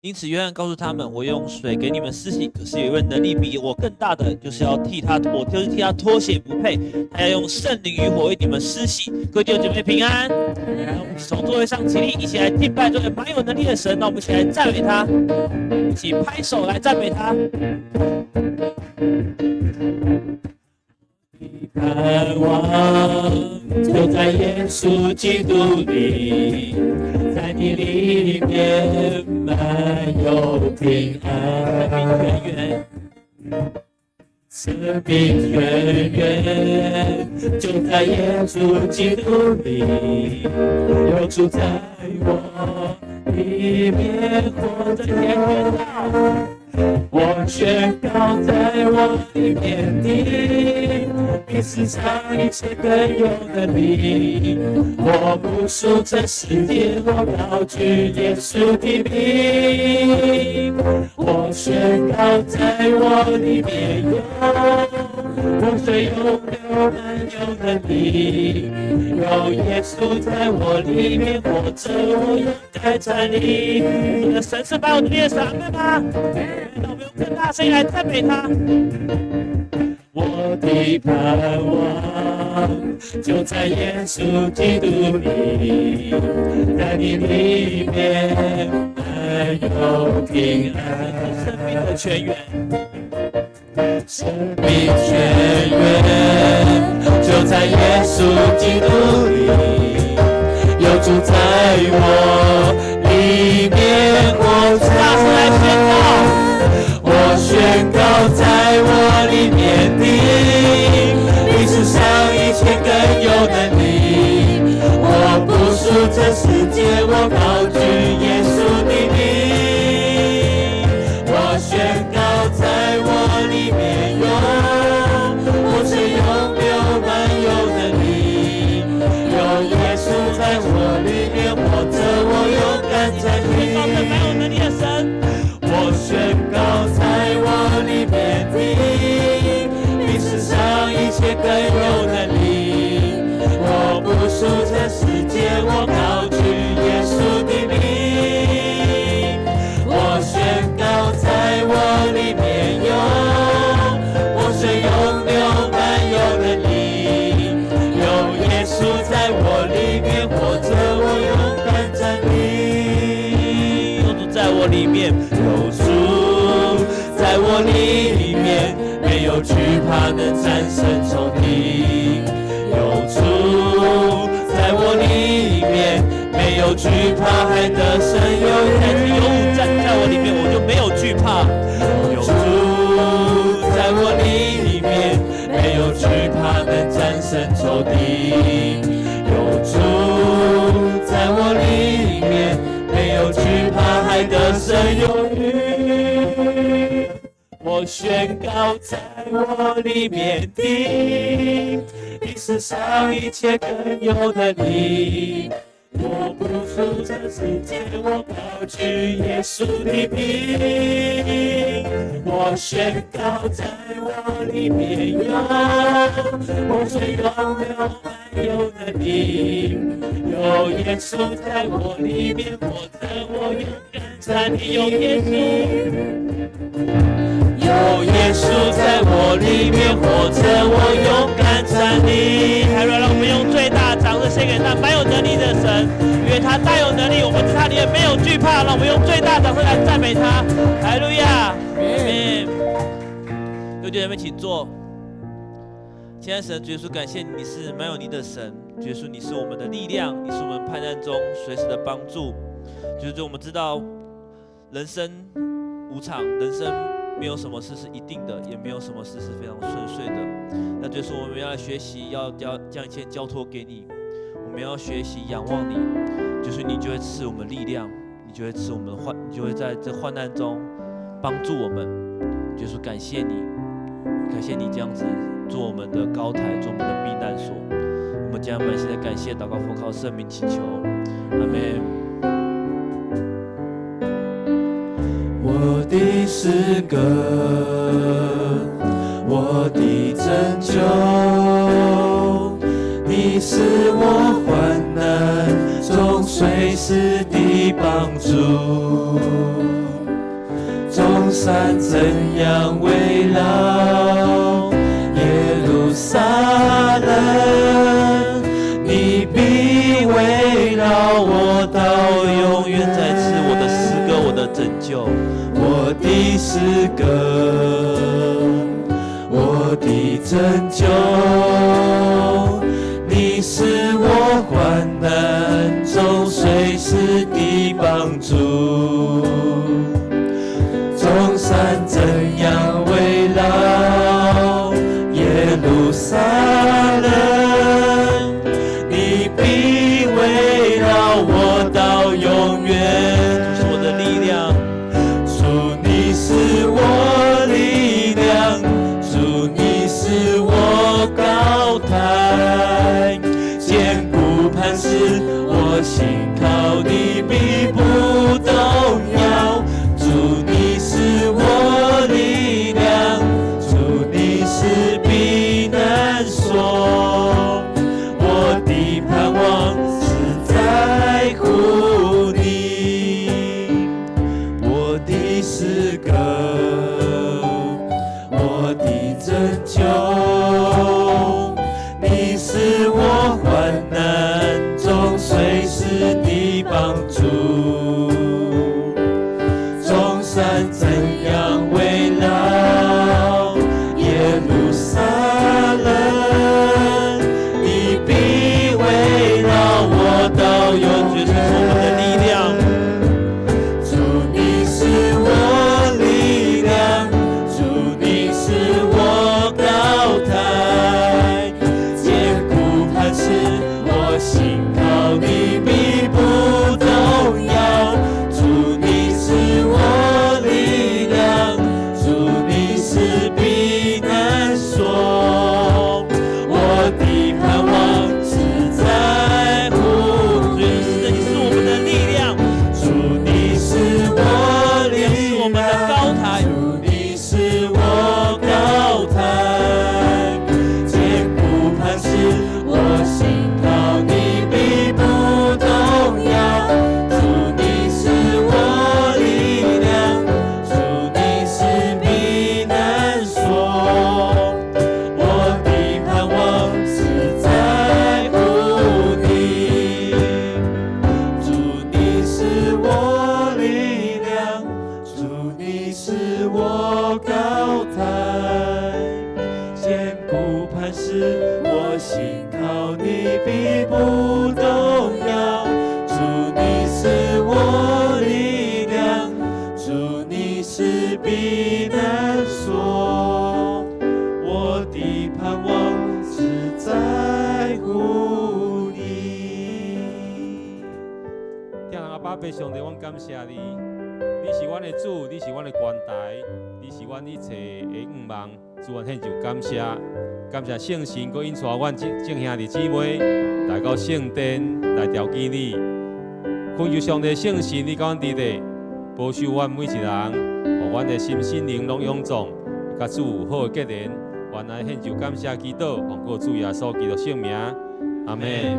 因此，約翰告訴他們：“我用水給你們施洗，可是有一位能力比我更大的，就是要替他，我就是替他脫鞋不配。他要用聖靈與火為你們施洗。”各位弟兄姐妹平安，讓我們從座位上起立，一起來敬拜這位滿有能力的神。讓我們一起來讚美他，一起拍手來讚美他。盼望就在耶穌基督裡，在你裡面滿有平安。生命泉源就在耶穌基督裡，有主在我裡面活着。我宣告在我裡面的，比世上一切更有能力。我不屬這世界，我高舉耶穌的名。我宣告在我裡面有活水湧流，滿有能力。有耶穌在我裡面活着，我勇敢站立。你的神是滿有能力的神，阿們嗎？讓我們用更大聲音來讚美他。我的盼望就在耶穌基督裡，在你裡面滿有平安。生命的泉源，生命泉源就在耶穌基督裡，有主在我裡面活着。大聲來宣告。我宣告在我裡面的，比世上一切更有能力。我不屬這世界，我高舉耶穌的名。我宣告在我裡面有活水湧流，滿有能力。有耶穌在我裡面活着，我勇敢站立。滿有能力的神。我宣告在我裡面的，比世上一切更有能力。我不屬這世界，我高舉耶穌的名。我宣告在我裡面有活水湧流，滿有能力。有耶穌在我裡面活着，我勇敢站立。有主在我裡面，有主在我裡面，沒有懼怕能戰勝仇敵。有主在我裡面，沒有懼怕還得勝有餘。有主在我裡面，我就沒有懼怕。有主在我裡面，沒有懼怕能戰勝仇敵。有主在我裡面，沒有懼怕還得勝有餘。我宣告在我裡面的，比世上一切更有能力。我不屬這世界，我高舉耶穌的名。我宣告在我裡面有活水湧流，滿有能力。有耶穌在我裡面活着，我勇敢站立。有耶穌，有耶穌在我裡面活着，我勇敢站立。還讓我們用最大掌聲獻給那滿有能力的神，因為他大有能力，我們在他裡面沒有懼怕。讓我們用最大掌聲來讚美他。哈利路亞，阿們。各位弟兄們，請坐。親愛的神，主耶穌，感謝你是滿有能力的神，主耶穌，你是我們的力量，你是我們患難中隨時的幫助。就是我們知道，人生無常，人生沒有什麼事是一定的，也沒有什麼事是非常順遂的。那就是我們要來學習，要將一切交託給你。我們要學習仰望你，就是你就會賜我們力量，你就會賜我們患，你就會在這患難中幫助我們。就是感謝你，感謝你這樣子做我們的高台，做我們的避難所。我們將滿心的感謝禱告，奉靠聖名祈求，阿門。我的詩歌，我的拯救，你是我患難中隨時的幫助。山怎樣圍繞耶路撒冷，你必圍繞我到永遠。再次，我的詩歌，我的拯救，我的詩歌，我的拯救，你是我患難中隨時的幫助。眾山怎樣圍繞耶路撒冷，你必圍繞我到永遠。主是我的力量，主你是我力量，主你是我高台，堅固磐石，我心靠你必不動搖。主你是我力量，主你是避難所，我的盼望是在乎你。我的詩歌，我的拯救，你是我患難中隨時的幫助。眾山怎樣圍繞耶路撒冷，你必圍繞我到永遠。主是我們的力量，主你是我力量，主你是我高台，堅固磐石，我心靠你必不動搖。主你是我力量，主你是避難所，我的盼望是在乎主你是我們的力量，主你是我力是我們的高台，主你是我高台，堅固磐石，我心靠你必不動搖。主你是我力量，主你是避難所，我的盼望是在乎你。主你是我力量，主你是我高台，堅固磐石，我心靠你必不動搖。主你是我力量，主你是避難所，我的盼望是在乎你。疼人阿爸父上帝，阮感謝你，你是阮的主，你是阮的關台，你是阮一切的願望。主，阮獻上感謝，感謝聖神閣引帶阮眾眾兄弟姊妹來到聖殿來朝見你。懇求上帝聖神，你佮阮佇咧，保守阮每一人，予阮的心身靈攏勇壯，佮主有好的結連。阮來獻上感謝祈禱，奉靠主耶穌基督聖名，阿門。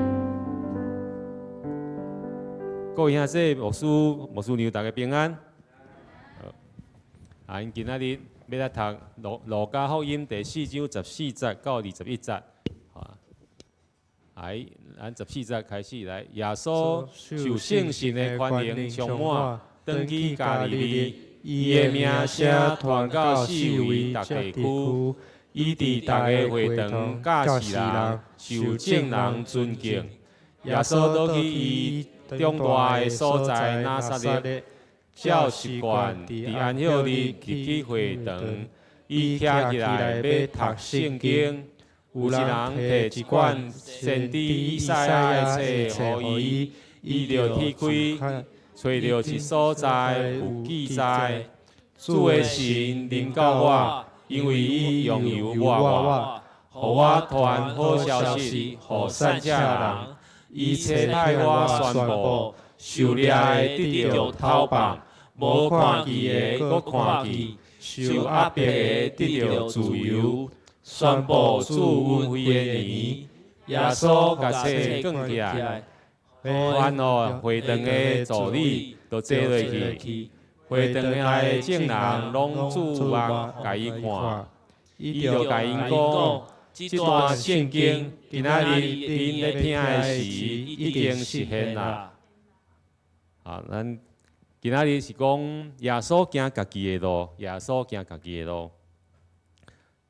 各位兄弟、牧師、牧師娘，大家平安。好，啊，𪜶今仔日欲來讀路加福音第四章十四節到21節。啊，來，咱十四節開始來。耶穌受聖神的權能充滿，轉去加利利，伊的名聲傳到四圍逐地區。伊佇逐个會堂教示人，受眾人尊敬。耶穌倒去伊長大的所在拿撒勒，照習慣佇安息日入去會堂，伊徛起來欲讀聖經。有一人提一卷先知以賽亞的冊予伊，伊就掀開，揣著一所在有記載：主的神臨到我，因為伊用油抹我，予我傳好消息，予散赤人。伊差派我宣布，受掠的得著透放，無看見的閣看見，受壓迫的得著自由，宣布主恩惠的年。耶穌共冊卷起來，還予會堂的助理，就坐落去。會堂內的眾人攏注目共伊看，伊就共𪜶講：這段聖經今仔日恁咧聽的時，已經實現啦。啊，咱今仔日是講耶穌行家己的路，耶穌行家己的路。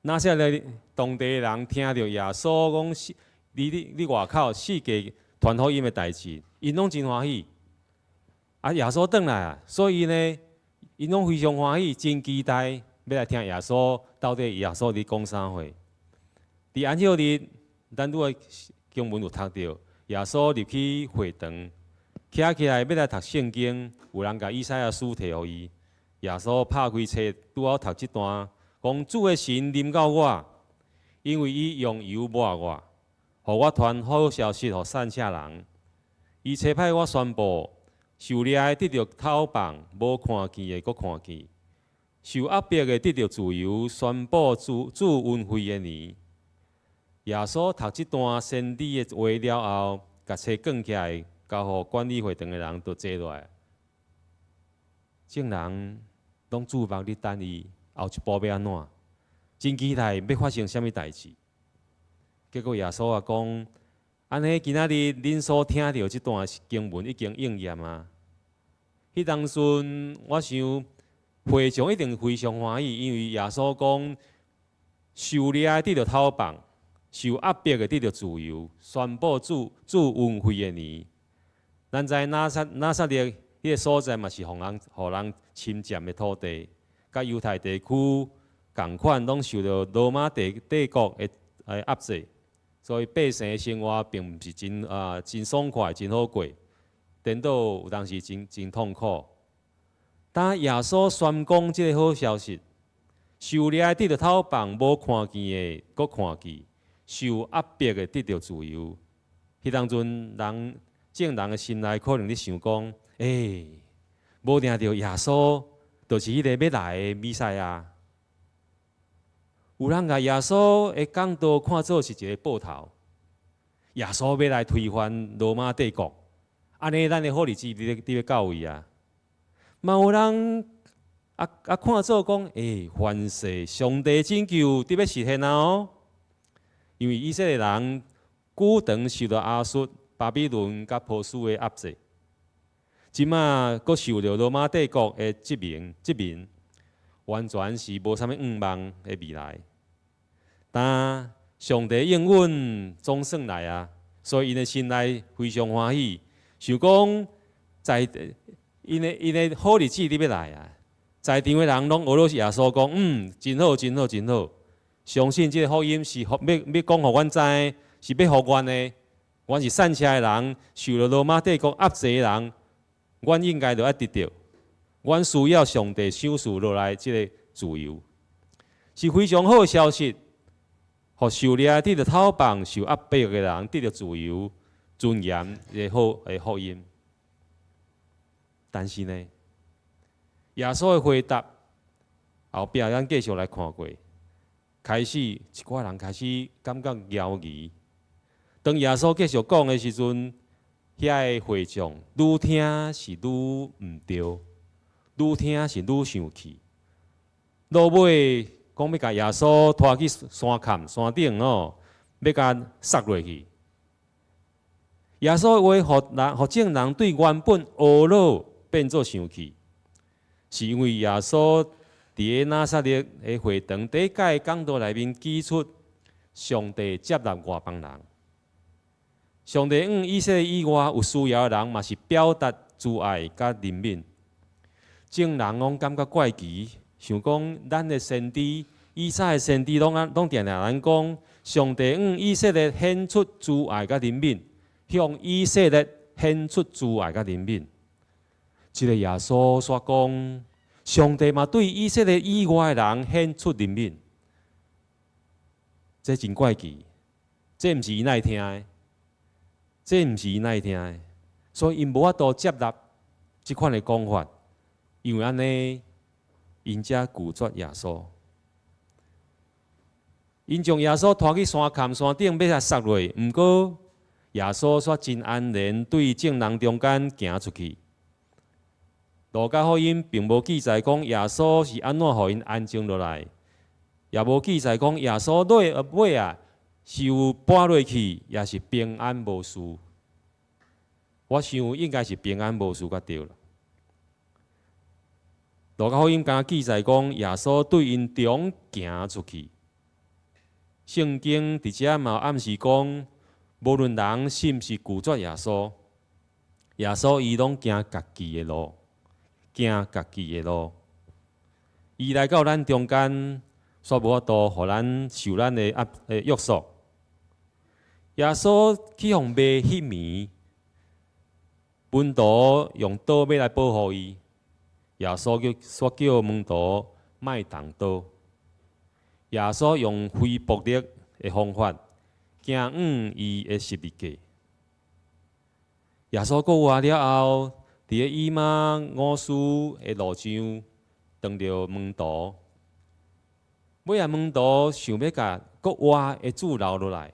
拿撒勒當地人聽著耶穌講，佇外口四界傳福音的代誌，𪜶攏真歡喜。啊，耶穌轉來啊，所以呢，𪜶攏非常歡喜，真期待欲來聽耶穌到底耶穌佇講啥話。佇安息日，咱拄仔經文有讀著，耶穌入去會堂，徛起來欲來讀聖經，有人共以賽亞書提予伊，耶穌拍開冊，拄好讀這段，講主的神臨到我，因為伊用油抹我，予我傳好消息予散赤人。伊差派我宣布，受掠的得著釋放，無看見的閣看見；受壓迫的得著自由，宣布主主恩惠的年。耶穌讀這段先知的話了後，共冊囥起來，交予管理會堂的人，就坐落來。眾人攏注目佇等伊，後一步欲按怎？真期待欲發生啥物代誌。結果耶穌啊講：按呢，今仔日恁所聽著這段經文已經應驗啊！彼當陣，我想會眾一定非常歡喜，因為耶穌講受掠的得著釋放，受壓迫的得著自由，宣布主主恩惠的年。咱知拿撒勒彼个所在嘛是予人侵佔的土地，佮猶太地區仝款，攏受著羅馬帝國的壓制，所以百姓的生活並毋是真爽快、真好過，顛倒有當時真真痛苦。當耶穌宣講這个好消息，受掠的得著釋放，無看見的閣看見，受壓迫的得著自由。彼當陣眾人的心內可能咧想講：欸，無定著耶穌就是彼個欲來的彌賽亞。有人共耶穌的講道看做是一個報頭，耶穌欲來推翻羅馬帝國，按呢咱的好日子佇咧到位啊！嘛有人看做講，欸，凡事上帝拯救佇欲實現啊哦！因為以色列人久長受著亞述、巴比倫佮波斯的壓制，這馬閣受著羅馬帝國的殖民，完全是無啥物向望的未來。但上帝應允總算來啊，所以𪜶的心內非常歡喜，想講在𪜶的好日子佇欲來啊！在場的人攏學著耶穌講，嗯，真好，真好，真好。相信這個福音是欲欲講予阮知，是欲予阮的。阮是散赤的人，受著羅馬帝國壓制的人，阮應該著愛得著。阮需要上帝賞賜落來這个自由，是非常好的消息。予受掠得著釋放、受壓迫的人得著自由、尊嚴的好的福音。但是呢，耶穌的回答後壁，咱繼續來看過，開始一寡人開始感覺猶疑。當耶穌繼續講的時陣，遐个會眾愈聽是愈毋對，愈聽是愈生氣。落尾講欲共耶穌拖去山崁山頂哦，欲共殺落去。耶穌的話，予眾人對原本懊惱變做生氣，是因為耶穌佇个拿撒勒的會堂第一擺講道內面指出，上帝接納外邦人。上帝向以色列以外有需要的人，嘛是表達慈愛佮憐憫。眾人攏感覺怪奇，想講咱的先知以早的先知攏定定咱講，上帝向以色列顯出慈愛佮憐憫，向以色列顯出慈愛佮憐憫。這个耶穌煞講，上帝嘛對以色列以外的人顯出憐憫，這真怪奇，這毋是𪜶愛聽的，這毋是𪜶愛聽的，所以𪜶無法度接納這款的講法，因為按呢，𪜶才拒絕耶穌。𪜶將耶穌拖去山崁山頂，欲共殺落，毋過耶穌煞真安然對眾人中間行出去。路加福音並無記載講耶穌是按怎予𪜶安靜落來，也無記載講耶穌落尾啊是有跋落去，抑是平安無事。我想應該是平安無事才對啦。路加福音敢記載講耶穌對𪜶中行出去。聖經佇遮嘛暗示講，無論人是毋是拒絕耶穌，耶穌伊攏行家己的路，行家己的路。伊來到咱中間，煞無法度予咱受咱的壓約束。耶穌去予迷彼暝，門徒用刀欲來報復伊，耶穌叫煞叫門徒莫動刀。耶穌用非暴力的方法，行往伊的十字架。耶穌復活了後，佇个以馬忤斯的路上，碰著門徒。尾仔門徒想欲共復活的主留落來，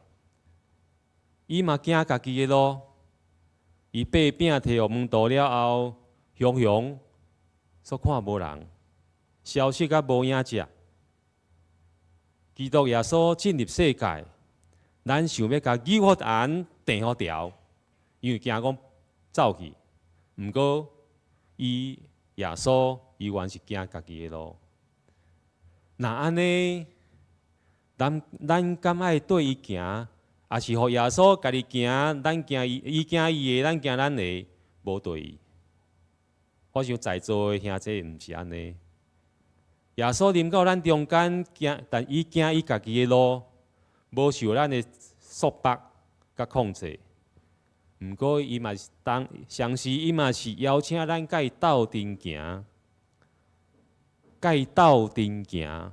伊嘛行家己的路。伊擘餅提予門徒了後，雄雄煞看無人，消失甲無影跡。基督耶穌進入世界，咱想欲共誘惑人斷予牢，因為驚講走去。毋過，伊耶穌猶原是行家己的路。若按呢，咱敢愛綴伊行，抑是予耶穌家己行，咱行伊，伊行伊的，咱行咱的，無綴伊。我想在座的兄弟毋是按呢。耶穌臨到咱中間行，但伊行伊家己的路，無受咱的束縛佮控制。毋過伊嘛是當，同時伊嘛是邀請咱佮伊鬥陣行，佮伊鬥陣行。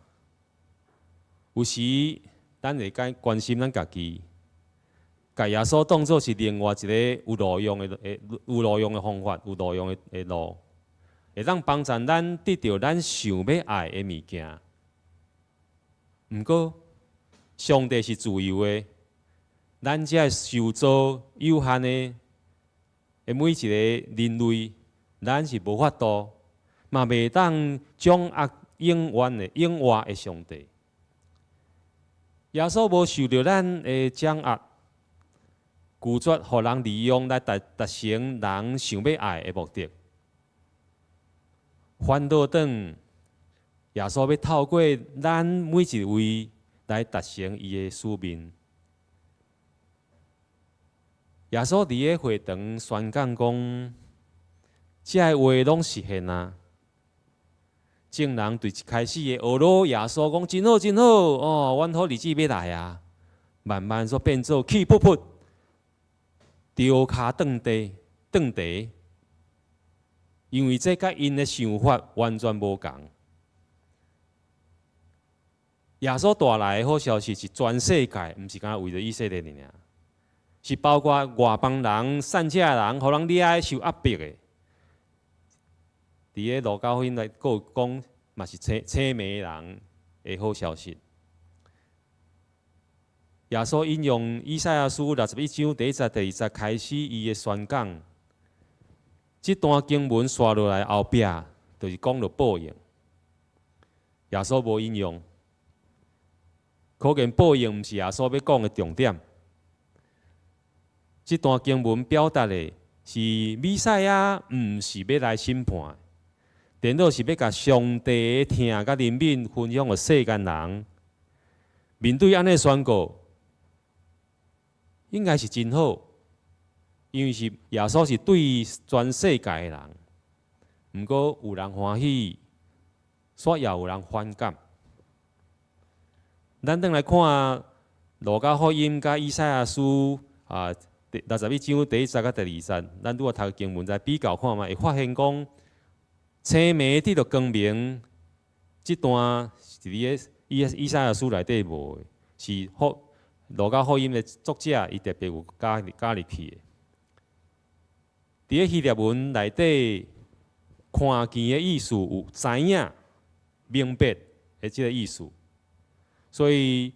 有時咱會較關心咱家己，共耶穌當做是另外一个有路用的方法，有路用的路，會當幫助咱得著咱想欲愛的物件。毋過，上帝是自由的，咱這个受造有限的每一个人類，咱是無法度，嘛袂當掌握永遠的、永活的上帝。耶穌無受著咱的掌握，拒絕予人利用來達成人想欲愛的目的。反倒轉，耶穌欲透過咱每一位來達成伊的使命。耶穌佇个會堂宣講講，這个話攏實現啊！眾人對一開始的學囉耶穌講真好真好哦，阮好日子欲來啊！慢慢煞變做氣噗噗，著跤頓地頓地，因為這佮𪜶的想法完全無仝。耶穌帶來的好消息是全世界，毋是干焦為著以色列人爾，是包括外邦人、散赤人，予人掠受壓迫的。佇个路加福音來閣講，嘛是青盲人的好消息。耶穌引用以賽亞書61章第一節、第二節開始伊的宣講。這段經文紲落來後壁，就是講著報應。耶穌無引用，可見報應毋是耶穌欲講的重點。這段經文表達的是彌賽亞毋是欲來審判，顛倒是欲共上帝的疼佮憐憫分享予世間人。面對按呢宣告，應該是真好，因為是耶穌是對全世界的人。毋過有人歡喜，煞也有人反感。咱轉來看路加福音佮以賽亞書啊，第六十一章第一節佮第二節，咱拄仔讀經文來比較看覓，會發現講青盲得著光明，這段是佇个以賽亞書內底無的，是路加福音的作者伊特別有加入去的。佇个希臘文內底，看見的意思有知影、明白的這个意思，所以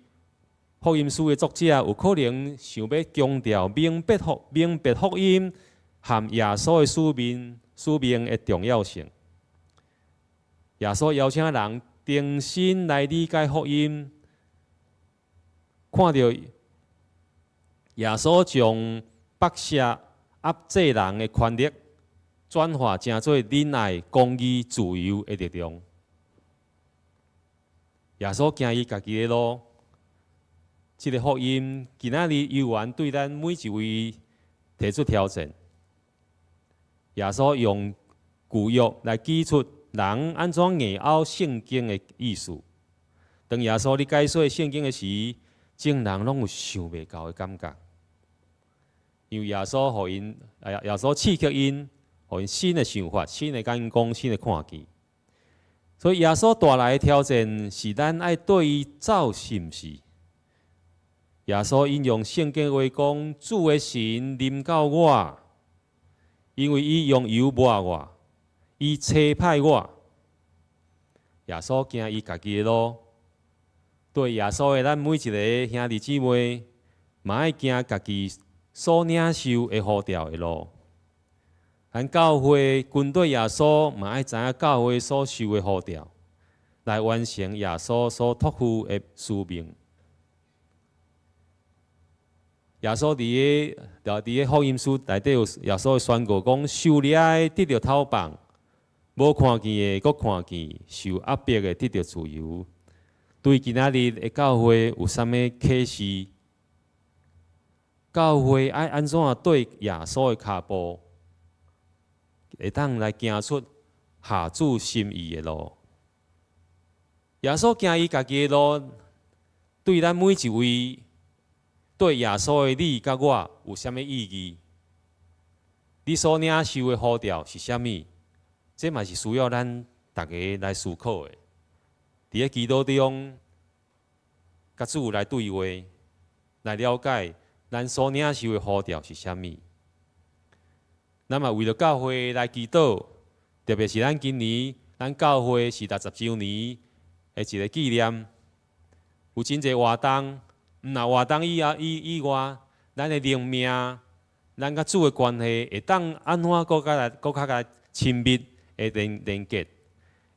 福音書的作者有可能想欲強調明白福音和耶穌的使命的重要性。耶穌邀請人重新來理解福音，看著耶穌將剝削壓制人的權力轉化成做仁愛、公義、自由的力量。耶穌行伊家己的路，這个福音今仔日猶原對咱每一位提出挑戰。耶穌用舊約來指出人按怎硬拗聖經的意思。當耶穌咧解說聖經的時，眾人攏有想袂到的感覺。因為耶穌予𪜶，耶穌刺激𪜶，予𪜶新的想法、新的眼光、新的看見。所以耶穌帶來的挑戰是咱愛綴伊走，是毋是？耶穌引用聖經話講：主的神臨到我，因為伊用油抹我，伊差派我。耶穌行伊家己的路，綴耶穌的咱每一个兄弟姊妹，嘛愛行家己所領受的呼召的路。咱教會跟綴耶穌，嘛愛知影教會所受的呼召，來完成耶穌所託付的使命。耶穌佇个福音書內底有耶穌的宣告講：受掠的得著透放，無看見的閣看見，受壓迫的得著自由。對今仔日的教會有啥物啟示？教會愛按怎綴耶穌的跤步，會當來行出合主心意的路？耶穌行伊家己的路，對咱每一位綴耶穌的你佮我有啥物意義？你所領受的呼召是啥物？這嘛是需要咱逐家來思考的。佇咧祈禱中，佮主來對話，來了解咱所領受的呼召是啥物。咱嘛為著教會來祈禱，特別是咱今年咱教會是60週年的一个紀念，有真濟活動。毋若活動以外，咱的靈命，咱佮主的關係會當按怎閣較來閣較來親密的連結，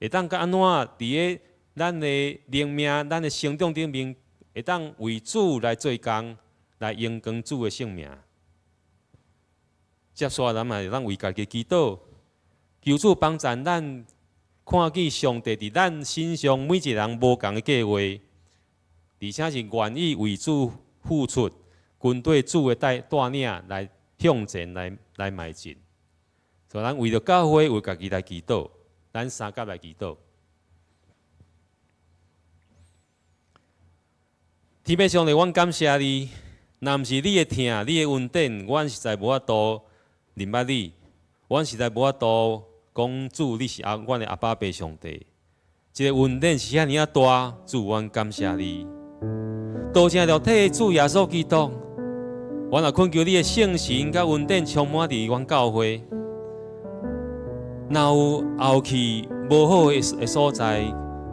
會當閣按怎佇咧咱的靈命、咱的成長頂面，會當為主來做工，來榮光主的聖名。接續咱嘛會當為家己祈禱，求主幫助咱看見上帝佇咱身上每一个人無仝的計畫，而且是願意為主付出，跟綴主的帶領來向前來邁進。所以，咱為著教會為家己來祈禱，咱相佮來祈禱。天父上帝，阮感謝你，若毋是你的疼，你的恩典，阮實在無法度認捌你，阮實在無法度講主，你是阮的阿爸父上帝。這个恩典是遐爾仔大，主，阮感謝你。多謝著替主耶穌基督，阮也懇求你的聖神佮恩典充滿佇阮教會。若有後去無好的所在，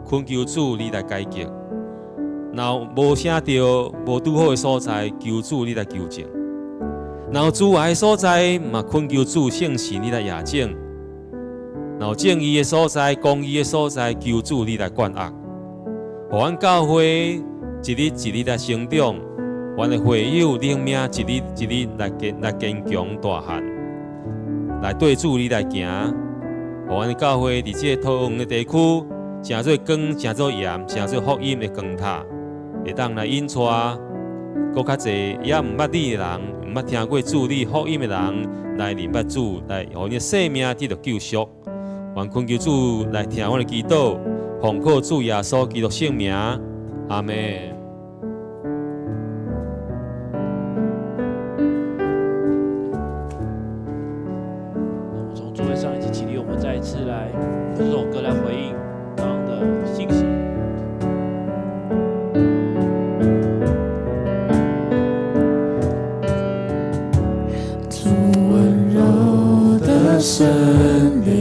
懇求主你來改革；若有無寫著無拄好的所在，求主你來糾正；若有阻礙的所在，嘛懇求主聖神你來驗證；若有正義的所在、公義的所在，求主你來管轄，予阮教會一日一日來成長，阮的會友靈命一日一日來堅強大漢，來綴主你來行。予阮的教會佇這个桃園的地區，成做光，成做鹽，成做福音的燈塔，會當來引帶閣較濟猶毋捌你的人，毋捌聽過主你福音的人來認捌主，來予𪜶的生命得著救贖。願懇求主來聽阮的祈禱，奉靠主耶穌基督聖名，阿們。我們從座位上一起起立，我們再一次來用這首歌來回應剛剛的信息。主溫柔的聖靈，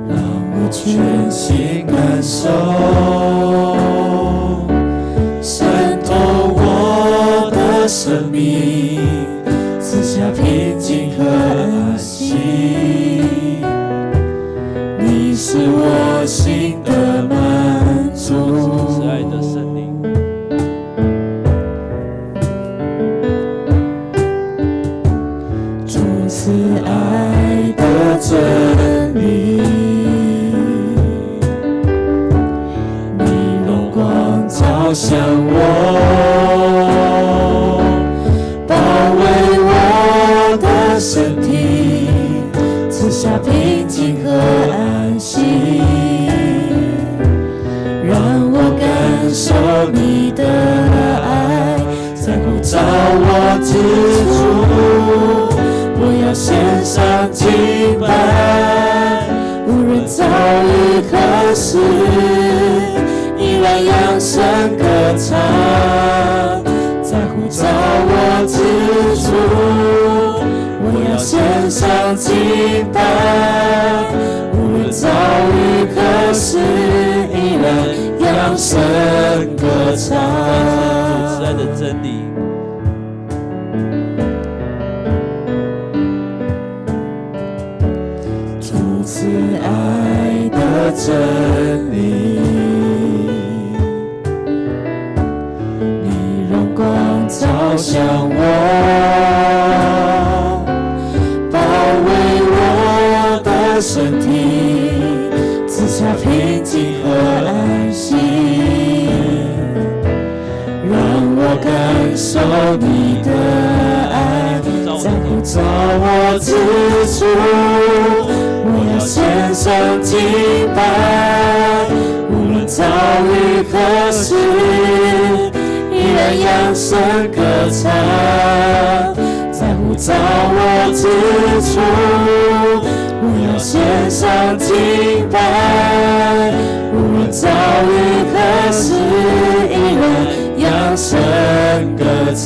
讓我全心感受，滲透我的生命，賜下平靜和安息。心的滿足。慈愛的聖靈，主慈愛的真理，你榮光照向我，包圍我的身體，賜下平靜和安息，讓我感受你的愛，在呼召我之處，我要獻上敬拜。無論遭遇何時，依然揚聲歌唱，在呼召我之處，我要獻上敬拜。無論遭遇何時，依然揚聲歌唱。主慈愛的真理，主慈愛的真理，你榮光照向我，包圍我的身體，賜下平靜和安息，讓我感受你的愛，在呼召我之處，我要獻上敬拜。無論遭遇何時，依然揚聲歌唱，在呼召我之處，我要獻上敬拜。無論遭遇何時，依然揚聲歌唱。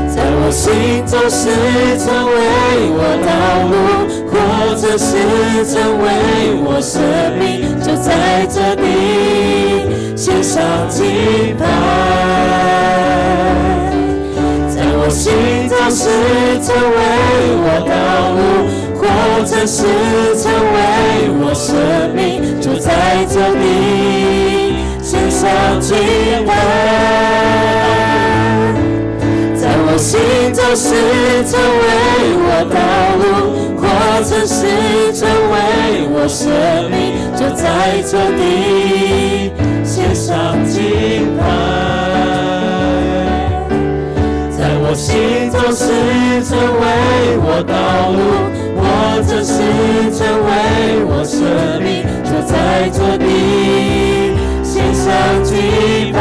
在我行走時，成為我道路，或者是成為我生命，就在這地獻上敬拜。在我行走時，成為我道路，或者是成為我生命，就在這地獻上敬拜。在我行走時，成為我道路，或者是成為我生命，就在這地獻上敬拜。在我行走時，成為我道路，或者是成為我生命，就在這地獻上敬拜。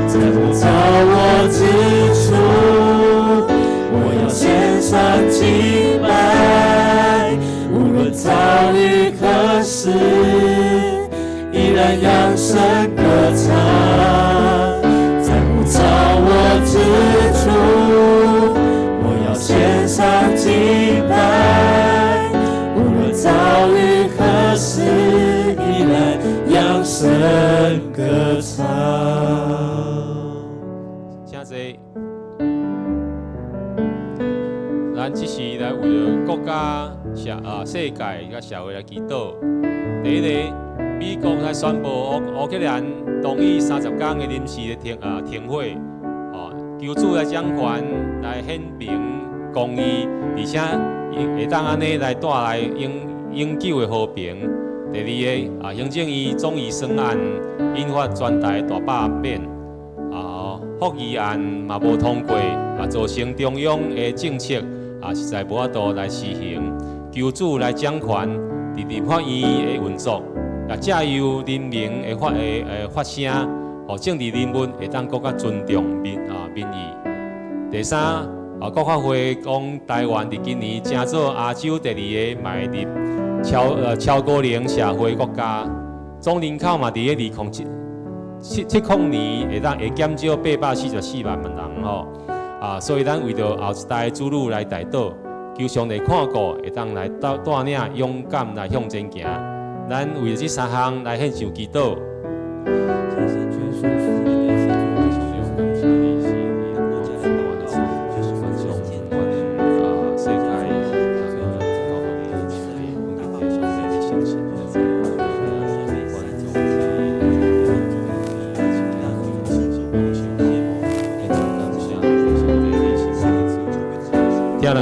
在呼召我之處，我要獻上敬拜。無論遭遇何時，依然揚聲歌唱。在呼召我之處，我要獻上敬拜。無論遭遇何時，依然揚聲歌唱。請坐。咱這是來為著國家、社啊世界佮社會來祈禱。第一個，美國來宣布烏克蘭同意30工的臨時的停火，哦，求主來掌權，來顯明公義，而且會當按呢來帶來永久的和平。第二个啊，行政院總預算案引發全台大罷免，啊，福議案嘛無通過，啊，造成中央的政策啊實在無法度來施行。求主來掌權，佇立法院的運作，啊，藉由人民的發聲，予政治人物會當閣較尊重民意。第三，啊，國發會講台灣佇今年成做亞洲第二个邁入超高齡社會國家，總人口嘛佇咧2077七七零年會當會減少844萬人吼，啊，所以咱為著後一代子女來代禱，求上帝看顧，會當來帶領勇敢來向前行。咱為著這三項來獻上祈禱。求神全書書裡面寫住感謝你，是你國家的禱告，就是觀眾啊，世界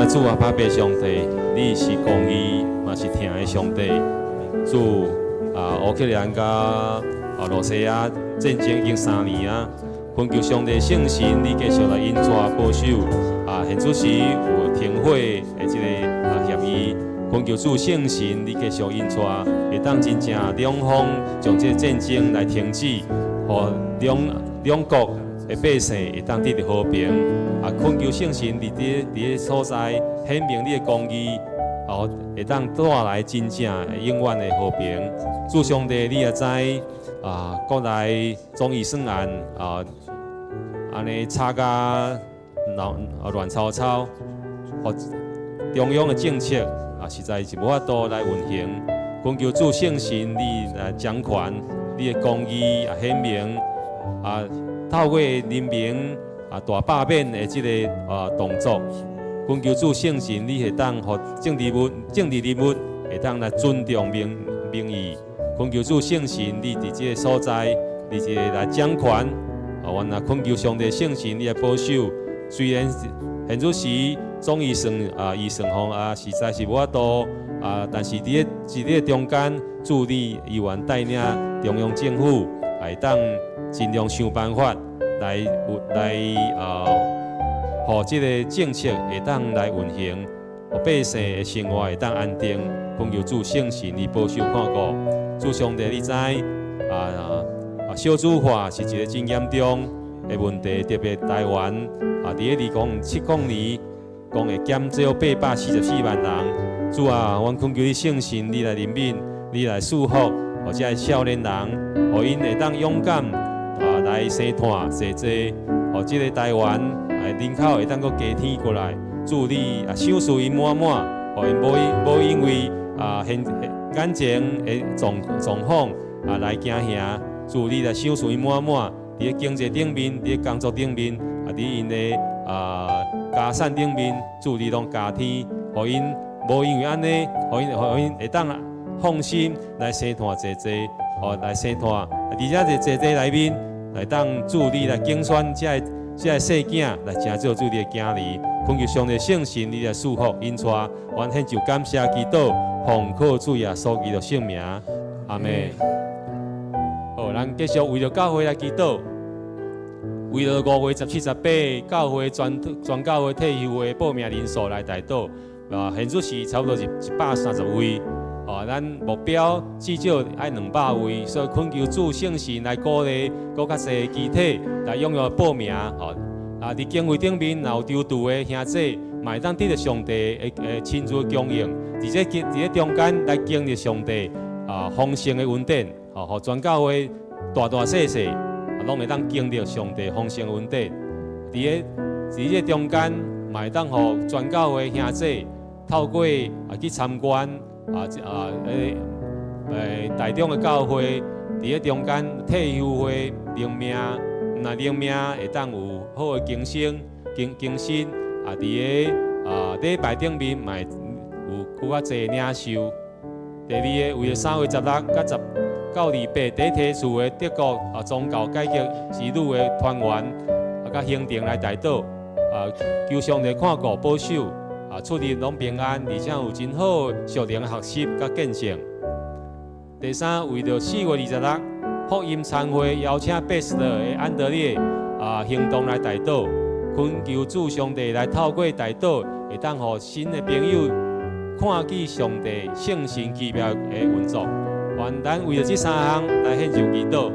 主阿爸父上帝，你是公義，嘛是疼的上帝。主啊，烏克蘭佮羅西亞戰爭已經3年啊，懇求上帝聖神，你繼續來引帶保守。啊，現此時有停火的這个協議，懇求主聖神，你繼續引帶，會當真正兩方將這个戰爭來停止，予兩國的百姓會當得著和平。啊，懇求聖神佇咧所在顯明你的公義，予會當帶來真正永遠的和平。主上帝，你也知啊，國內總預算案啊，按呢吵甲鬧亂糟糟，予中央的政策啊，實在是無法度來運行。懇求主聖神，你來掌權，你的公義啊顯明啊，透過人民大罷免的這个動作，懇求主聖神，你會當予政治人物會當來尊重民意。懇求主聖神，你佇這个所在，你這個來掌權。啊，阮也懇求上帝聖神，你來保守。雖然現此時總預算方啊，實在是無法度啊，但是佇咧中間，主你猶原帶領中央政府，會當盡量想辦法來，予這个政策會當來運行，予百姓的生活會當安定。懇求主聖神，你保守看顧。主上帝，你知少子化是一个真嚴重的問題，特別台灣啊，佇咧2070年，講會減少844萬人。主啊，阮懇求你聖神，你來憐憫，你來賜福，予這个少年人，予𪜶會當勇敢啊來生湠生濟，予這个台灣人口會當閣加添過來。主你啊，賞賜𪜶滿滿，予𪜶無因為現眼前的狀況啊來驚嚇。主你來賞賜𪜶滿滿，佇咧經濟頂面，佇咧工作頂面，啊，佇𪜶的家產頂面，主你攏加添，予𪜶無因為按呢，予𪜶會當放心來生湠濟濟，予來生湠，而且佇濟濟內面，來當主你來揀選這个細囝來成做主你的囝兒，懇求上帝聖神你來賜福引帶，阮獻上感謝祈禱，奉靠主耶穌基督聖名，阿們。好，咱繼續為著教會來祈禱，為著5月17、18教會全教會退休會報名人數來代禱。啊，現此時差不多是130位。哦，咱目標至少愛200位，所以懇求主聖神來鼓勵，閣較濟肢體來踴躍報名。吼，啊，佇經費頂面若有籌度的兄弟，嘛會當得著上帝的親自供應，而且佇咧中間來經歷上帝豐盛的恩典，吼，予全教會大大細細，攏會當經歷上帝豐盛的恩典。佇咧中間，嘛會當予全教會兄弟透過去參觀台中的教會，佇咧中間退休會靈命，若靈命會當有好的更新更新啊！佇咧禮拜頂面嘛會有較濟領受。第二个，為著3月16佮10到28第一梯次的德國宗教改革之旅的團員佮行程來代禱，求上帝看顧保守，出入攏平安，而且有真好屬靈學習佮見證。第三，為著4月26福音餐會邀請八十的安德烈行動來代禱，懇求主上帝來透過代禱，會當予新的朋友看見上帝聖神奇妙的運作。願咱為著這三項來獻上祈禱。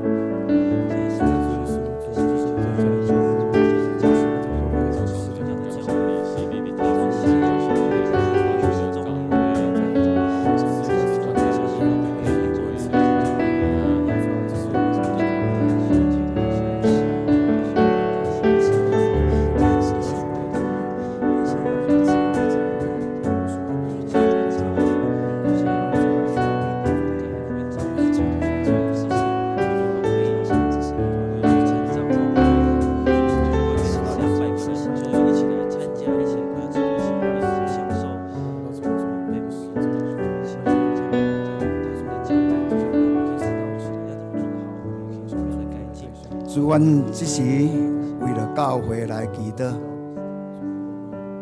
主，阮這時為著教會來祈禱。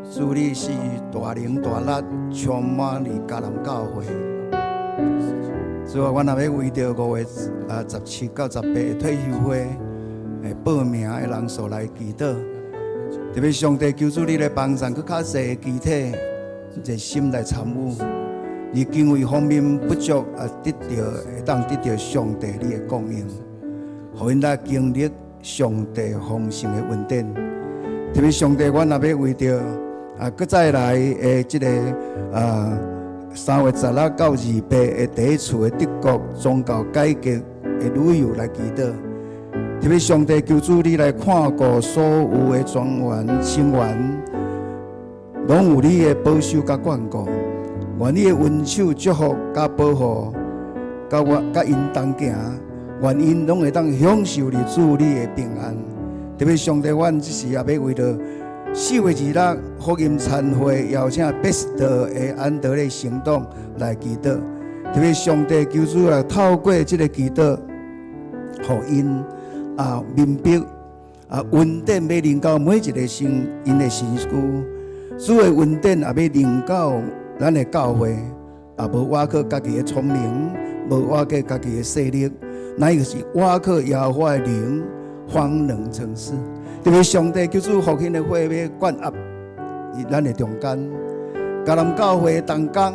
主，主你是大能大力，充滿佇迦南教會。主啊，阮若欲為著5月17到18的退休會的報名的人數來祈禱。特別上帝求主你來幫贊，閣較濟的肢體熱心來參與，而經費方面不足啊，得著會當得著上帝你的供應，予𪜶來經歷上帝豐盛的恩典。特別上帝，阮若欲為著閣再來的這個3月16到28的第一次的德國宗教改革的旅遊來祈禱。特別上帝求主你來看顧所有的莊員成員，攏有你的保守佮眷顧，願你的恩手祝福佮保護，佮我佮𪜶同行，願𪜶攏會當享受佇主你的平安。特別上帝，阮這時也欲為著4月26福音餐會邀請 Pastor 的安德烈行動來祈禱。特別上帝求主來透過這個祈禱，予𪜶明白恩典欲臨到每一個身𪜶的身軀，主的恩典也欲臨到咱的教會，也無倚靠家己的聰明，無倚靠家己的勢力，乃是倚靠耶和華的靈，方能成事。特別上帝求主復興的火欲灌壓佇咱的中間，迦南教會同工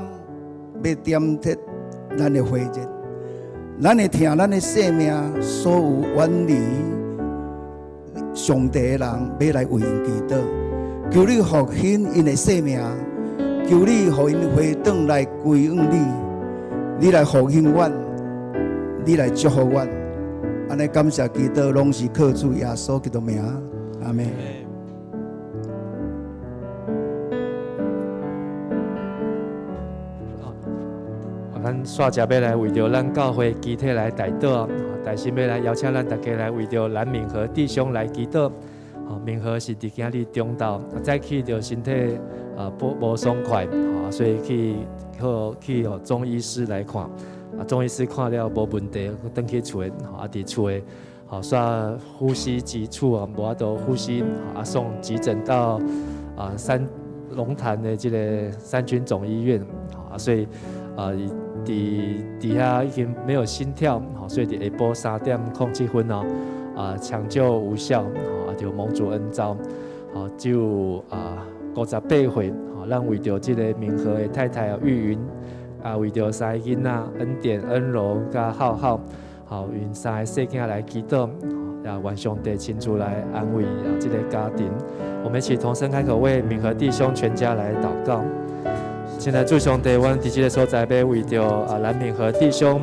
欲點鐵咱的火熱，咱的疼，咱的性命，所有遠離上帝的人，欲來為𪜶祈禱，求你復興𪜶的性命，求你予𪜶回轉來歸向你，你來復興阮，你來祝福阮。按呢感謝祈禱，攏是靠主耶穌基督名，阿們。咱煞食欲來為著咱教會肢體來代禱，大心欲來邀請咱大家來為著藍敏和弟兄來祈禱。敏和是佇今日中晝早起就身體不無爽快，所以去去予中醫師來看，中醫師看了無問題，轉去厝的，佇厝的，煞呼吸急促啊，無法度呼吸，送急診到三龍潭的這个三軍總醫院，所以伊佇佇遐已經沒有心跳，所以佇下晡3點07分哦，搶救無效，就蒙主恩召，只有58歲，咱為著這个明和的太太玉雲，為著三个囡仔恩典、恩柔佮浩浩，好，𪜶三个細囝來祈禱，也願上帝親自來安慰這个家庭。我們一起同聲開口為明和弟兄全家來禱告。親愛主上帝，阮佇這个所在，欲為著藍敏和弟兄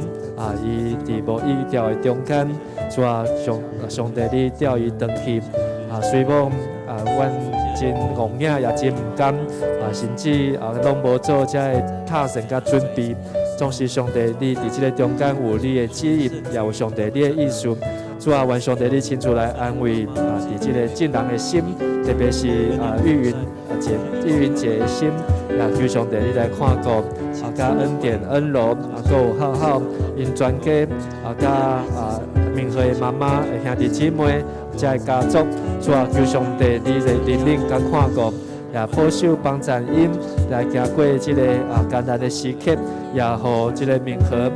伊佇無意料的中間，主啊，上上帝你調伊轉去雖罔阮真戇影，也真毋甘甚至攏無做這个拍算佮準備。總是上帝，你佇這个中間有你的旨意，也有上帝你的意思。主啊，願上帝你親自來安慰佇這个眾人的心，特別是玉雲姐、玉雲姐的心，也求上帝你來看顧佮恩典、恩柔閣有浩浩𪜶全家佮明和的媽媽、兄弟姊妹，這个家族，主啊，求上帝你來憐憫佮看顧，也保守幫贊𪜶來行過這个艱難的時刻，也予這个明和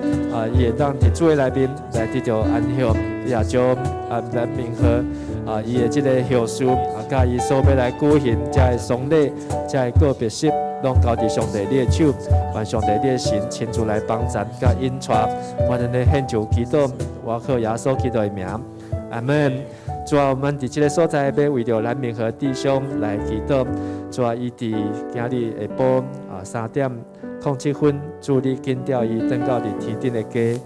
伊會當佇主的內面來得著安息，也將藍明和伊的這个後事佮伊所欲來舉行這个喪禮、這个告別式，攏交佇上帝你的手，願上帝你的神親自來幫贊佮引帶，我哋咧獻上祈禱，我靠耶穌基督的名，阿們。主啊，我們佇這个所在，欲為著藍明和弟兄來祈禱。主啊，伊佇今日下晡3點07分，主你緊調伊轉到佇天頂的家，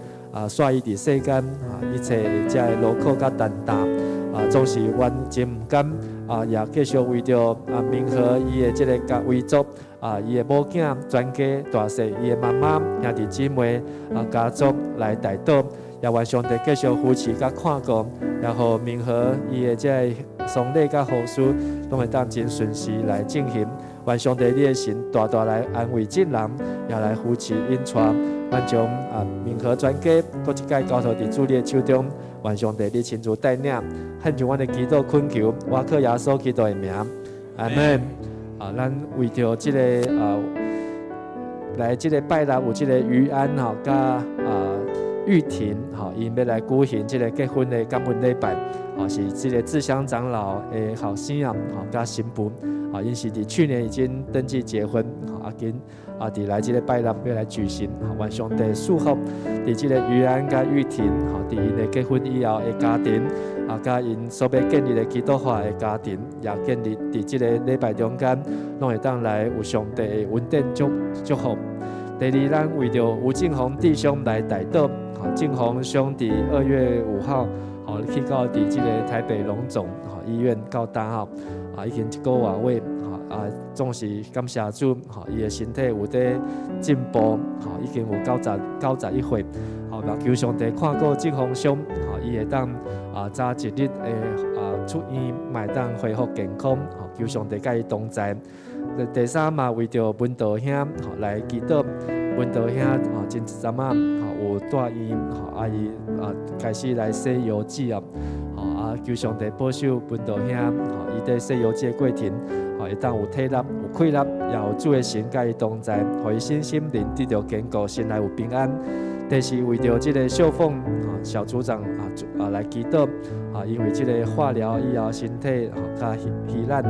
煞伊佇世間一切的這个勞苦佮擔擔，總是阮真毋甘，也繼續為著明和伊的這个家遺族，伊的某囝全家大細，伊的媽媽兄弟姊妹家族來代禱。也願上帝繼續扶持佮看顧，也予明和伊的這个喪禮佮後事，攏會當真順時來進行。願上帝你的神大大來安慰眾人，也來扶持引帶。阮將明和全家閣一擺交託佇主你的手中。願上帝你親自帶領，獻上阮的祈禱懇求，我靠耶穌基督的名，阿們。啊，咱為著這个啊，來這个拜六有這个余安吼，佮啊玉婷吼，𪜶欲來舉行這个結婚的感恩禮拜，吼，是這个志祥長老的後生啊，吼，佮新婦，啊，𪜶是佇去年已經登記結婚，吼，啊今啊佇來這个拜六欲來舉行，吼，願上帝賜福，佇這个余安佮玉婷，吼，佇𪜶的結婚以後的家庭，啊，佮𪜶所欲建立的基督化的家庭，也建立佇這个禮拜中間，攏會當來有上帝的恩典祝福。第二，咱為著吳敬宏弟兄來代禱，吼，敬宏兄弟2月5號，吼，去到佇這个台北榮總吼醫院到今吼，啊，已經一個外月，吼，啊，總是感謝主，吼，伊的身體有佇進步，吼，已經有91歲，吼，求上帝看顧敬宏兄，吼，伊會當啊早一日會啊出院，嘛會當恢復健康，吼，求上帝佮伊同在。第三嘛，為著文道兄吼來祈禱，文道兄吼前一陣仔吼有住院吼，啊伊啊開始來洗腰子啊，吼啊求上帝保守文道兄吼，伊佇洗腰子的過程吼會當有體力、有氣力，也有主的神佮伊同在，予伊身心靈得著堅固，心內有平安。第四，為著這个秀鳳小組長啊啊來祈禱啊，因為這个化療以後身體吼較疲懶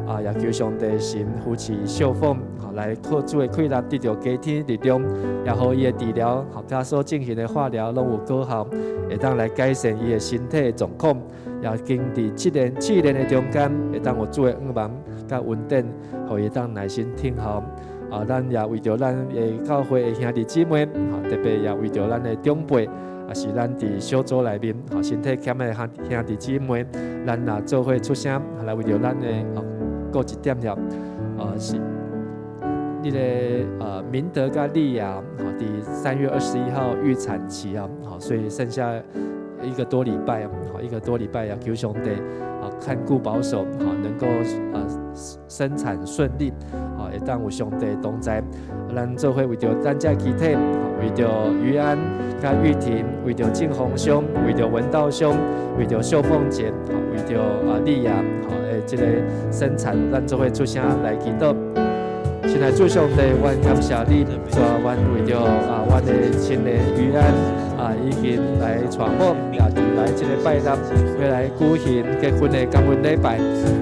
啊，也求上帝神扶持秀鳳吼來靠主的氣力得著加添力量，也予伊的治療吼佮所進行的化療攏有果效，會當來改善伊的身體的狀況，也經佇試煉的中間，會當有主的恩望佮恩典，予伊會當耐心等候。啊，咱也為著咱的教會的兄弟姊妹，吼，特別也為著咱的長輩，也是咱佇小組內面，吼，身體欠的兄弟姊妹，咱若做伙出聲，來為著咱的哦，閣一點了，是彼个明德佮麗亞，吼，佇3月21號預產期啊，吼，所以剩下一個多禮拜，吼，一個多禮拜要求上帝啊看顧保守，吼，能夠生產順利，吼，會當有上帝同在，咱做伙為著咱遮肢體，為著余安佮玉婷，為著靜宏兄，為著文道兄，為著秀鳳姐，吼，為著啊麗亞，吼，的這个生產，咱做伙出聲來祈禱。親愛主上帝，阮感謝你，主啊，阮為著啊，阮的親的余安啊，已經來娶某，也佇來這个拜六，欲來舉行結婚的感恩禮拜。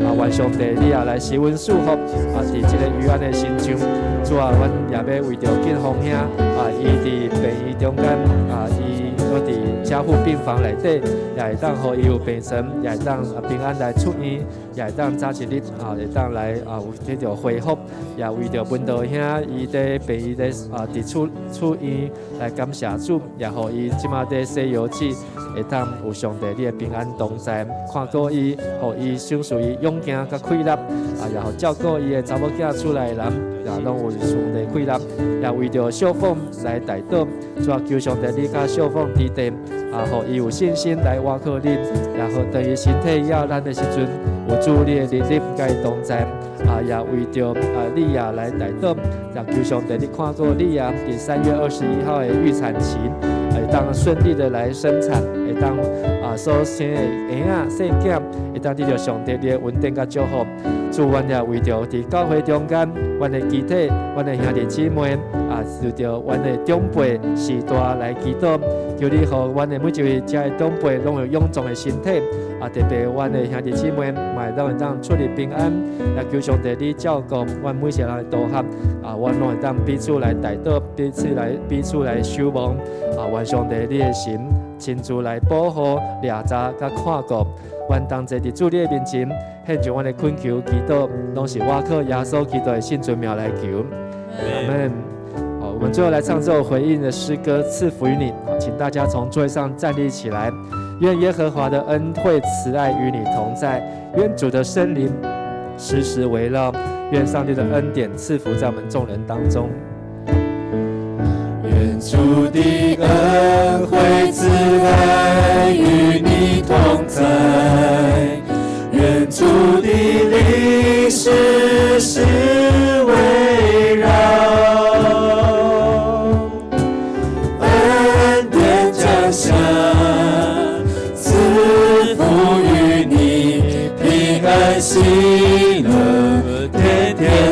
啊，願上帝你也來賜恩賜福，啊，佇這个余安的身上，主啊，阮也欲為著建宏兄啊，伊佇病院中間啊，伊閣佇加護病房內底，也會當予伊有病床，也會當平安來出院，也會當早一日啊，會當來啊有得著恢復，也為著文道兄伊佇病院咧啊，佇出院來感謝主，也予伊這馬佇洗腰子，會當有上帝你的平安同在，看顧伊，予伊賞賜伊勇健佮氣力，啊，也予照顧伊的查某囝厝內人，也攏有上帝氣力，也為著秀鳳來代禱，主啊，求上帝你佮秀鳳佇地，啊，予伊有信心來倚靠你，也予當伊身體猶力的時陣，有主你的能力佮伊同在，啊，也為著啊利亞來代禱，也求上帝你看顧利亞佇3月21號的預產期，會當順利的來生產，會當啊所生的嬰仔細囝，會當得著上帝你的恩典佮祝福。主，阮也為著佇教會中間，阮的肢體，阮的兄弟姊妹啊，受著阮的長輩時代來祈禱，求你予阮的每一位遮的長輩攏有勇壯的身體，啊，特別阮的兄弟姊妹嘛攏會當出入平安，也求上帝你照顧阮每一個人的組合，啊，阮攏會當彼此來代禱，彼此來守望，啊，願上帝你的神親自來保護、掠查佮看顧。阮同齊佇主你的面前，獻上阮的懇求祈禱，攏是倚靠耶穌基督的聖尊名來求。阿門。好，我們最後來唱這首回應的詩歌，賜福於你。好，請大家從座位上站立起來。願耶和華的恩惠慈愛與你同在，願主的聖靈時時圍繞，願上帝的恩典賜福在我們眾人當中。願主的恩惠慈愛與你同在，願主的靈時時圍繞，恩典降下，賜福於你，平安喜樂，天天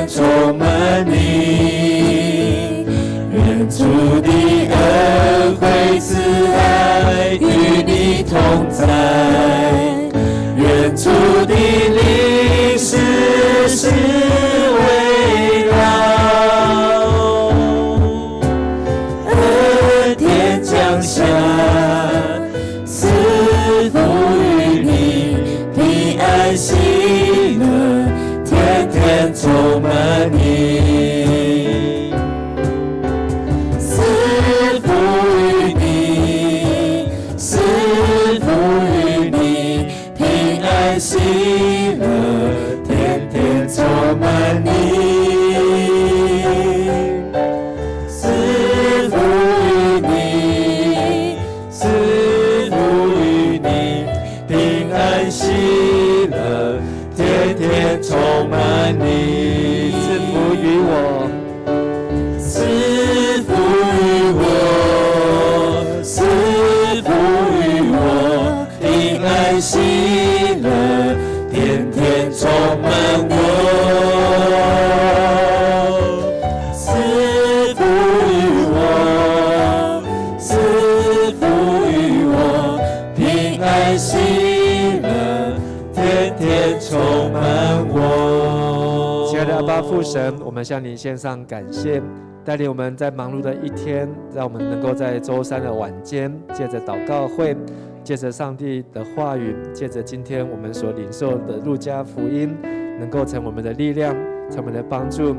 父神，我們向你獻上感謝，帶領我們在忙碌的一天，讓我們能夠在週三的晚間，借着禱告會，借着上帝的話語，借着今天我們所領受的路加福音，能夠成我們的力量，成我們的幫助。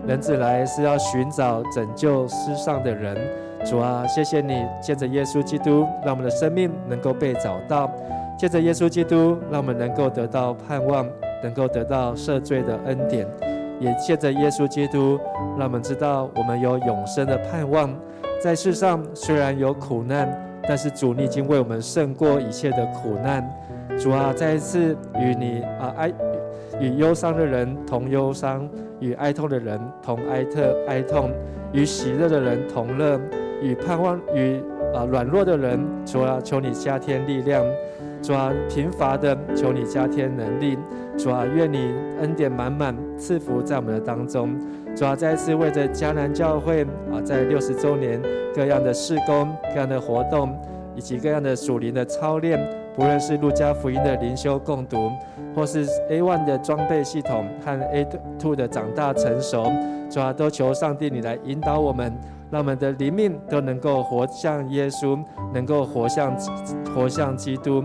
人子來是要尋找拯救失喪的人。主啊，謝謝你，借着耶穌基督，讓我們的生命能夠被找到；借着耶穌基督，讓我們能夠得到盼望，能夠得到赦罪的恩典；也借着耶穌基督，讓我們知道我們有永生的盼望。在世上雖然有苦難，但是主你已經為我們勝過一切的苦難。主啊，再一次與你啊哀與憂傷的人同憂傷，與哀痛的人同哀特哀痛，與喜樂的人同樂，與盼望與啊軟弱的人，主啊，求你加添力量；主啊，貧乏的，求你加添能力；主啊，願你恩典滿滿賜福在我們的當中。主啊，再一次為着迦南教會啊，在60週年各樣的事工、各樣的活動，以及各樣的屬靈的操練，不論是路加福音的靈修共讀，或是 A1 的裝備系統和 A2 的長大成熟，主啊，都求上帝你來引導我們，讓我們的靈命都能夠活像耶穌，能夠活像基督。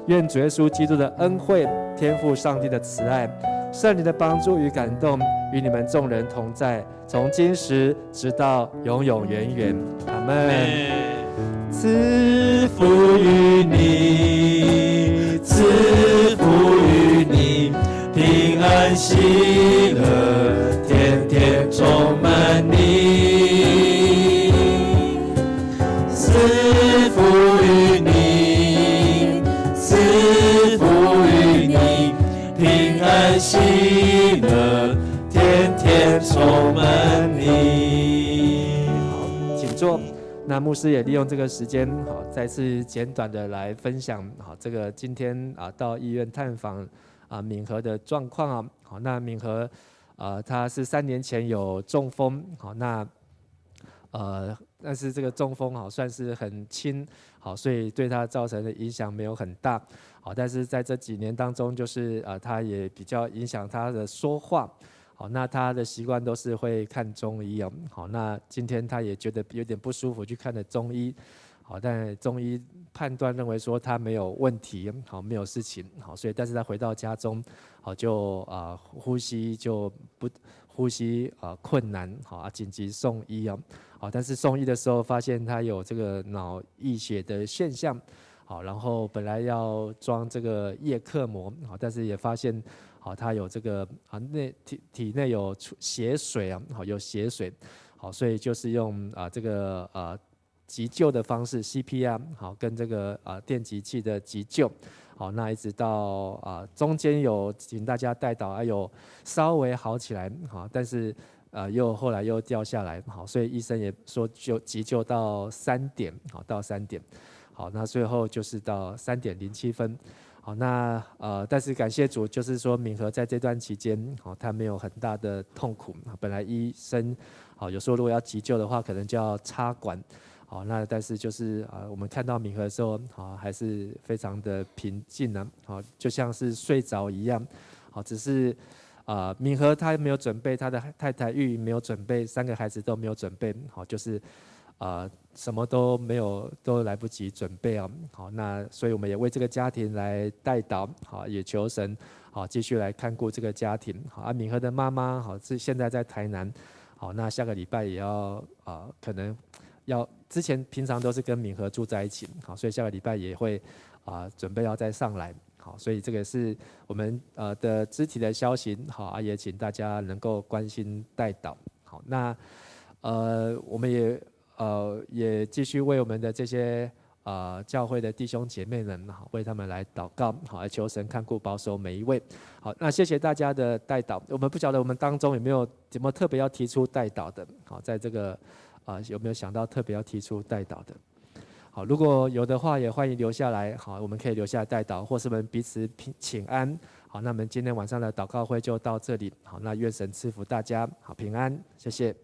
願主耶穌基督的恩惠、天父上帝的慈愛、聖靈的幫助與感動，與你們眾人同在，從今時直到永永遠遠。阿門。賜福與你，賜福與你，平安喜樂，天天充滿你。賜福與你，賜福與你，平安喜樂，天天充滿你。好，請坐。那牧師也利用這個時間，好，再次簡短的來分享，好，這個今天啊到醫院探訪啊敏和的狀況啊，好，那敏和，他是3年前有中風，好，那但是這個中風好算是很輕，好，所以對他造成的影響沒有很大，好，但是在這幾年當中，就是他也比較影響他的說話。好，那他的習慣都是會看中醫哦。好，那今天他也覺得有點不舒服，去看了中醫。好，但中醫判斷認為說他沒有問題，好，沒有事情。好，所以但是他回到家中，好就啊呼吸就不呼吸啊困難，好啊緊急送醫哦。好，但是送醫的時候發現他有這個腦溢血的現象。好，然後本來要裝這個葉克膜，好，但是也發現。好，他有這個啊內體體內有出血水啊，好有血水，好，所以就是用啊這個急救的方式 CPR，好跟這個啊電擊器的急救，好，那一直到啊中間有請大家代禱，還有稍微好起來，好，但是又後來又掉下來，好，所以醫生也說就急救到三點，好到三點，好，那最後就是到3點07分。好，那但是感謝主，就是說敏和在這段期間，好，他沒有很大的痛苦。本來醫生，好，有時候如果要急救的話，可能就要插管。好，那但是就是啊，我們看到敏和的時候，好，還是非常的平靜呢。好，就像是睡着一樣。好，只是啊，敏和他沒有準備，他的太太玉沒有準備，三個孩子都沒有準備。好，就是啊，什麼都沒有，都來不及準備哦。好，那所以我們也為這個家庭來代禱，好，也求神好繼續來看顧這個家庭。好，啊，敏和的媽媽好是現在在台南，好，那下個禮拜也要啊，可能要之前平常都是跟敏和住在一起，好，所以下個禮拜也會啊準備要再上來。好，所以這個是我們的肢體的消息，好啊，也請大家能夠關心代禱。好，那我們也繼續為我們的這些教會的弟兄姐妹們，好，為他們來禱告，好，來求神看顧保守每一位。好，那謝謝大家的代禱。我們不曉得我們當中有沒有怎麼特別要提出代禱的？好，在這個啊有沒有想到特別要提出代禱的？好，如果有的話，也歡迎留下來。好，我們可以留下來代禱，或是我們彼此請安。好，那我們今天晚上的禱告會就到這裡。好，那願神賜福大家，好平安，謝謝。